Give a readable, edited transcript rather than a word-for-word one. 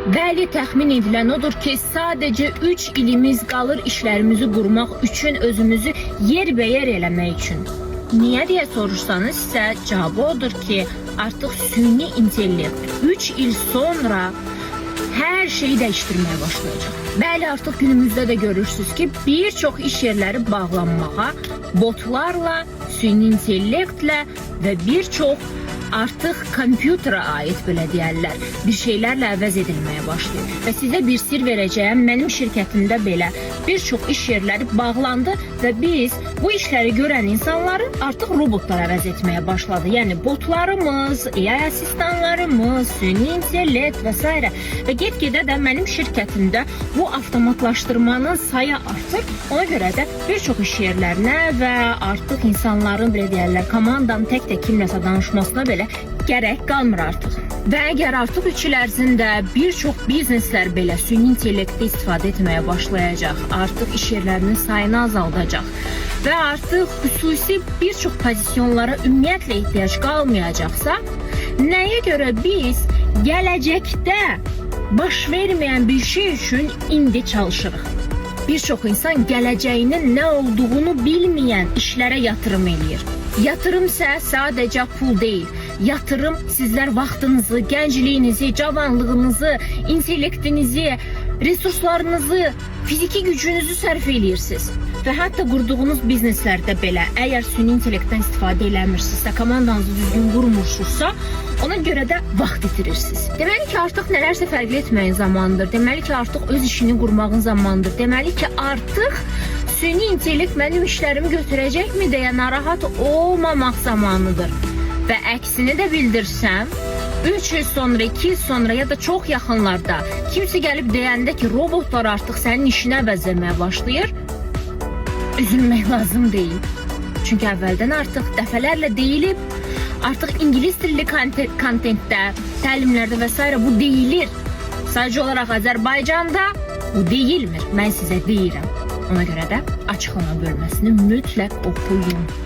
Bəli, təxmin edilən odur ki, sadəcə 3 ilimiz qalır işlərimizi qurmaq üçün, özümüzü yerbəyer eləmək üçün. Niyə deyə soruşsanız isə cavabı odur ki, artıq süni intellekt 3 il sonra hər şeyi dəyişdirməyə başlayacaq. Bəli, artıq günümüzdə də görürsüz ki, bir çox iş yerləri bağlanmağa botlarla, süni intellektlə və bir çox artıq kompüterə aid belə deyərlər, bir şeylərlə əvəz edilməyə başlayır. Və sizə bir sir verəcəyəm. Mənim şirkətimdə belə bir çox iş yerləri bağlandı və biz bu işləri görən insanları artıq robotlar əvəz etməyə başladı. Yəni botlarımız, AI asistanlarımız, süni intellekt və s. Və get-gedə də mənim şirkətimdə bu avtomatlaşdırmanın sayı artır. Ona görə də bir çox iş yerlərinə və artıq insanların belə deyərlər, komandanın tək-tək kimləsə danışmasına belə gərək qalmır artıq. Və əgər artıq 3 il ərzində bir çox bizneslər belə süni intellektdə istifadə etməyə başlayacaq, artıq iş yerlərinin sayını azaldacaq və artıq xüsusi bir çox pozisyonlara ümumiyyətlə ehtiyac qalmayacaqsa, nəyə görə biz gələcəkdə baş verməyən bir şey üçün indi çalışırıq? Bir çox insan gələcəyinin nə olduğunu bilməyən işlərə yatırım eləyir. Yatırım isə sadəcə pul deyil. Yatırım sizlər vaxtınızı, gəncliyinizi, cavanlığınızı, intellektinizi, resurslarınızı, fiziki gücünüzü sərf eləyirsiniz. Və hətta qurduğunuz bizneslərdə belə əgər süni intellektdən istifadə eləmirsinizsə, komandanızı düzgün qurmursunuzsa, ona görə də vaxt itirirsiniz. Deməli ki, artıq nələrsə fərqli etməyin zamanıdır. Deməli ki, artıq öz işini qurmağın zamanıdır. Deməli ki, artıq süni intellekt mənim işlərimi götürəcəkmi deyə narahat olmamaq zamanıdır. Və əksini də bildirsəm, 3 il sonra, 2 il sonra ya da çox yaxınlarda kimsə gəlib deyəndə ki, robotlar artıq sənin işini əvəzləməyə başlayır, üzülmək lazım deyil. Çünki əvvəldən artıq dəfələrlə deyilib, artıq ingilis dilli kontentdə, təlimlərdə və s. bu deyilir. Sadəcə olaraq Azərbaycanda bu deyilmir. Mən sizə deyirəm. Ona görə də açıqlama bölməsini mütləq oxuyun.